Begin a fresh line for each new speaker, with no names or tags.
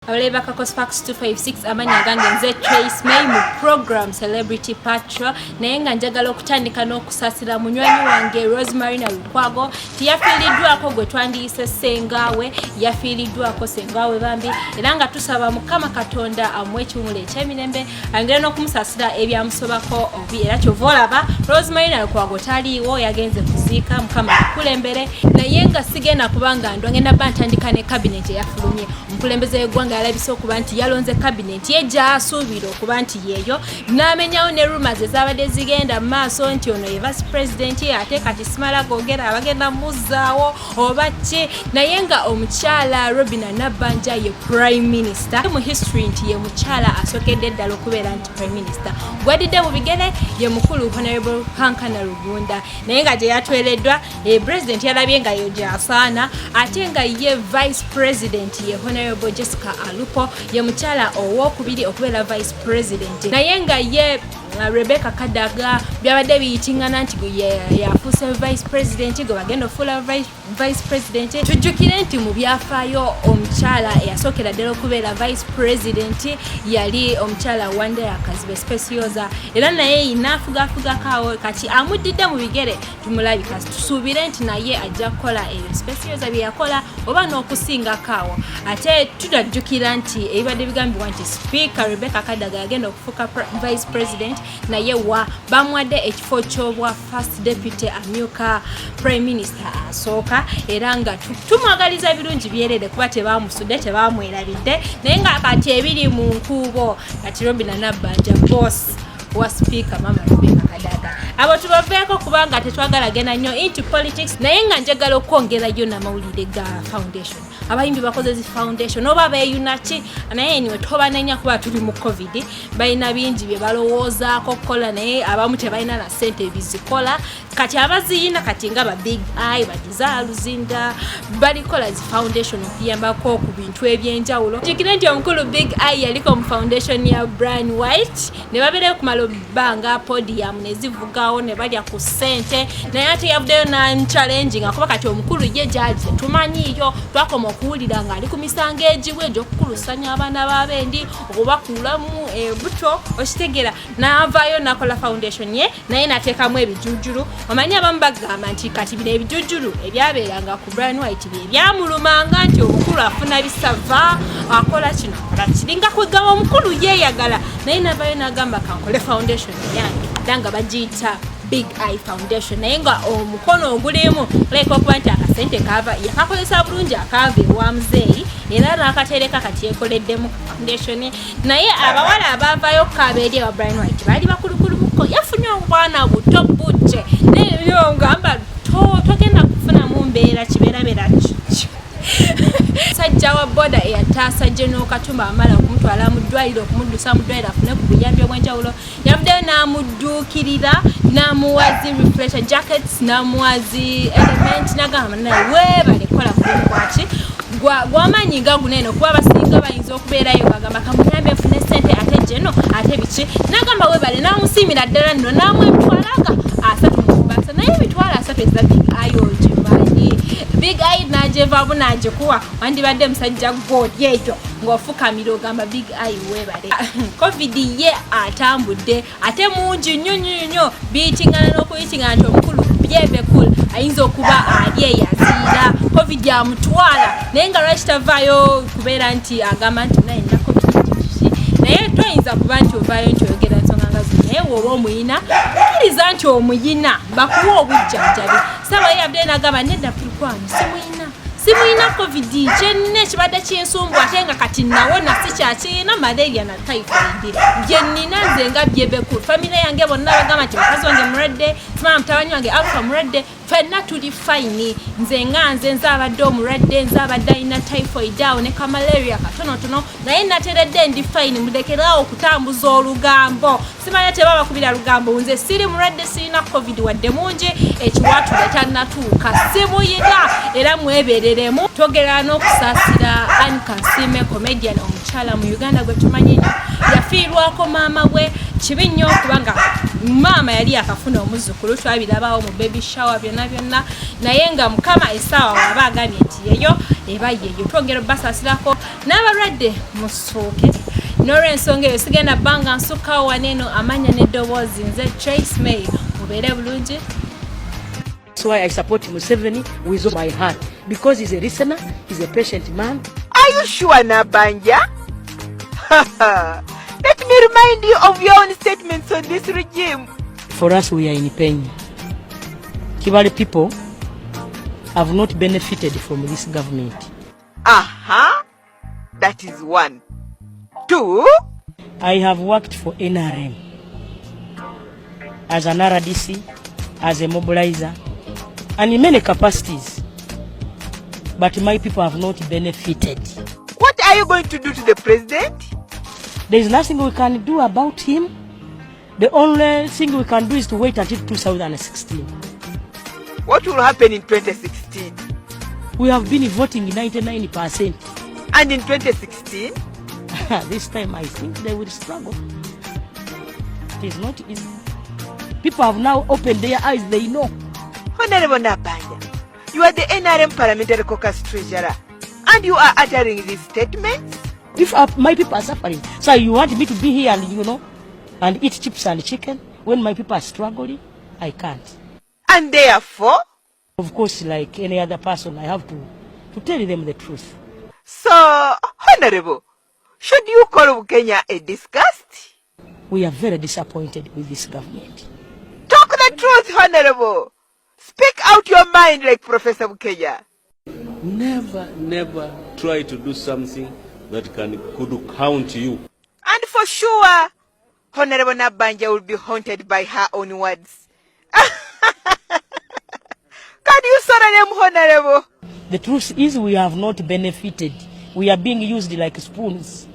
Oleba Kakos Fax 256 amanya gange nze Trace May mu program Celebrity Patrol naye nga njagala okutandika n'okusasira munywanyi wange Rosemary Lukwago tiyafiiriddwako gwe twandiyise Ssengawe yafiiriddwako Ssengawe bambi era nga tusaba Mukama Katonda amuwe ekimule eky'emirembe angere n'okumusasira ebyamusobako obi era kyova olaba Rosemary Lukwago taliiwo yagenze kuziika Mukama akulembere naye nga sigenda kubanga ndongenda bantandika ne cabinet eyafulumye omukulembeze w'eggwanga yalabise okuba nti yalonze cabinet ye gy'asuubira okuba nti yeeyo n'amenyawo ne rumors ezabadde zigenda mu maaso nti ono ye vice president ate kati simala googera abagenda muzzaawo oba ki naye nga omukyala Robinah Nabbanja ye prime minister mu history nti ye mukyala asokedde ddala okubeera nti prime minister gwadidde mu bigere ye mukulu Honorable Hankana Rugunda naye nga gye yatwereddwa president yalabye nga yo gy'asaana ate nga ye vice president ye Honorable Jessica Alupo ye mukyala ow'okubiri okubeera vice president naye nga ye Rebecca Kadaga byabadde biyitingana nti yafuuse vice president gwe bagenda ofuula vice president tujjukire nti mu byafaayo omukyala eyasookera ddala okubeera vice president yali omukyala Wandera Kazibe Specioza era naye inaafugafugakaawo kati amuddidde mu bigere tumulabika tusuubire nti naye ajja kukola ebyo Specioza bye yakola oba n'okusingakaawo ate tutajjukira nti ebibadde bigambibwa nti speaker Rebecca Kadaga yagenda okufuuka vice president naye wa bamwadde ekifo ky'obwa first deputy amyuka prime minister asooka era nga tumwagaliza ebirungi byerere kuba tebamusudde tebamwerabidde naye nga kati ebiri mu nkuubo kati Robinah Nabbanja boss wa speaker mama Rebecca Kadaga abo tubaveeko kubanga tetwagala genda nnyo into politics naye nga njagala okwongerayo n'amawulire ga foundation abayimbi bakoze zi foundation oba beeyunaki naye niwe tobanenya kuba tuli mu covid balina bingi bye balowoozaako kukola naye abamu tebalina na ssente bizikola kati abaziyina kati nga ba Big Eye bagiza Luzinda balikola zi foundation okuyambako ku bintu ebyenjawulo kikire nti omukulu Big Eye yaliko mu foundation ya Brian White ne babereyo kumala bbanga podium ne zivugawo ne balya ku ssente naye ate yavuddeyo challenging akuba kati omukulu ye jaji tumanyiyo twakoma okuwulira nga ali ku misango egiwe egy'okukulusanya abaana b'abendi okubakulamu buto okitegera n'avaayo n'akola foundation ye naye n'ateekamu ebijujjulu omanyi abamu bagamba nti kati bino ebijujjulu ebyabeeranga ku Brian White bye byamulumanga nti omukulu afuna bisava akola kino akola kiringa kwegamba omukulu yeeyagala naye n'avaayo n'agamba kankole foundation yange era nga bagiyita Big Eye Foundation naye nga omukono ogulimu oleka okuba nti akasente kava yakakozesa bulungi akava ewa muzeeyi era n'akatereka kati yekoleddemu foundation naye abawala abavaayo kukaba eri ewa Brian White baali bakulukulumuko yafunye obwana buto bujje naye ngamba togenda kufunamu mbeera kibeerabeera sajja wa boda eyataasa General Katumba amala okumutwala mu ddwaliro okumuddusa mu ddwaliro afune ku buyambi obw'enjawulo yavuddeyo n'amudduukirira n'amuwazi refresher jackets n'amuwazi element n'agamba naye weebale kola mulimu gwaki gw'amaanyi nga guno eno kuba abasinga bayinza okubeerayo bagamba kamuyambe nfune ssente ate jeno ate biki n'agamba weebale n'amusiimira ddala nno n'amu emitwalaga 3 mu bbasa naye emitwalo 3 eza Big Eye ogimanyi Big Eye n'agyevaamu n'agikuwa wandibadde musajja gw'oli ekyo ng'ofukamira ogamba Big Eye weebale covid ye atambudde ate mungi nnyo biyitingana n'okuyitingana nti omukulu byebekul ayinza okuba ali eyaziira covid amutwala naye nga lwaki tavaayo kubeera nti agamba nti naye nina covid naye toyinza kuba nti ovaayo nti oyogera nsonga nga zino naye woba omuyina akkiriza nti omuyina bakuwa obujjanjabi saba yabdde n'agamba nedda pulukwanyu simuyina covid kyenina ekibadde kinsumbwa ate nga kati nawona sikyakirina malaria na typhoid bye nnina nze nga byebekulu famire yange bonna bagamba nti mukazi wange mulwadde simala mutabani wange Alpha mulwadde ffenna tuli fine nze nzaabadde omulwadde nzaabadde alina typhoid awo ne kamalaria katonotono naye nateredde ndi fine mulekeraawo okutambuza olugambo simanya tebabakubira lugambo nze siri mulwadde sirina covid wadde mungi ekiwatule tannatuuka simuyina era mwebereremu togera n'okusaasira Anne Kansime comedian omukyala mu Uganda gwe tumanyi nnyo yafiirwako maama we kibi nnyo kubanga maama yali akafuna omuzzukulu twabirabawo mu baby shower byonna naye nga mukama essaawa waba agambye nti yeyo eba yeyo twongera basasirako n'abalwadde musuuke n'olw'ensonga eyo sigenda bbanga nsukkawo waneeno amanya n'eddoboozi nze Trace May mubeere bulungi.
That's why I support Museveni with all my heart, because he's a listener, he's a patient man.
Are you sure, Nabanja? Let me remind you of your own statements on this regime.
For us, we are in pain. Kibale people have not benefited from this government.
That is one. Two,
I have worked for NRM as an RDC, as a mobilizer, and in many capacities. But my people have not benefited.
What are you going to do to the president?
There is nothing we can do about him. The only thing we can do is to wait until 2016.
What will happen in 2016?
We have been voting 99%.
And in 2016?
This time I think they will struggle. It is not easy. People have now opened their eyes, they know.
Honorable Nabanja, you are the NRM Parliamentary Caucus Treasurer, and you are uttering these statements?
If my people are suffering, so you want me to be here and, and eat chips and chicken when my people are struggling? I can't.
And therefore?
Of course, like any other person, I have to tell them the truth.
So, Honorable, should you call Kenya a disgust?
We are very disappointed with this government.
Talk the truth, Honorable. Speak out your mind like Professor Bukenya.
Never try to do something that could count you.
And for sure, Honorable Nabanja will be haunted by her own words. Can you sorry them, Honorable?
The truth is we have not benefited. We are being used like spoons.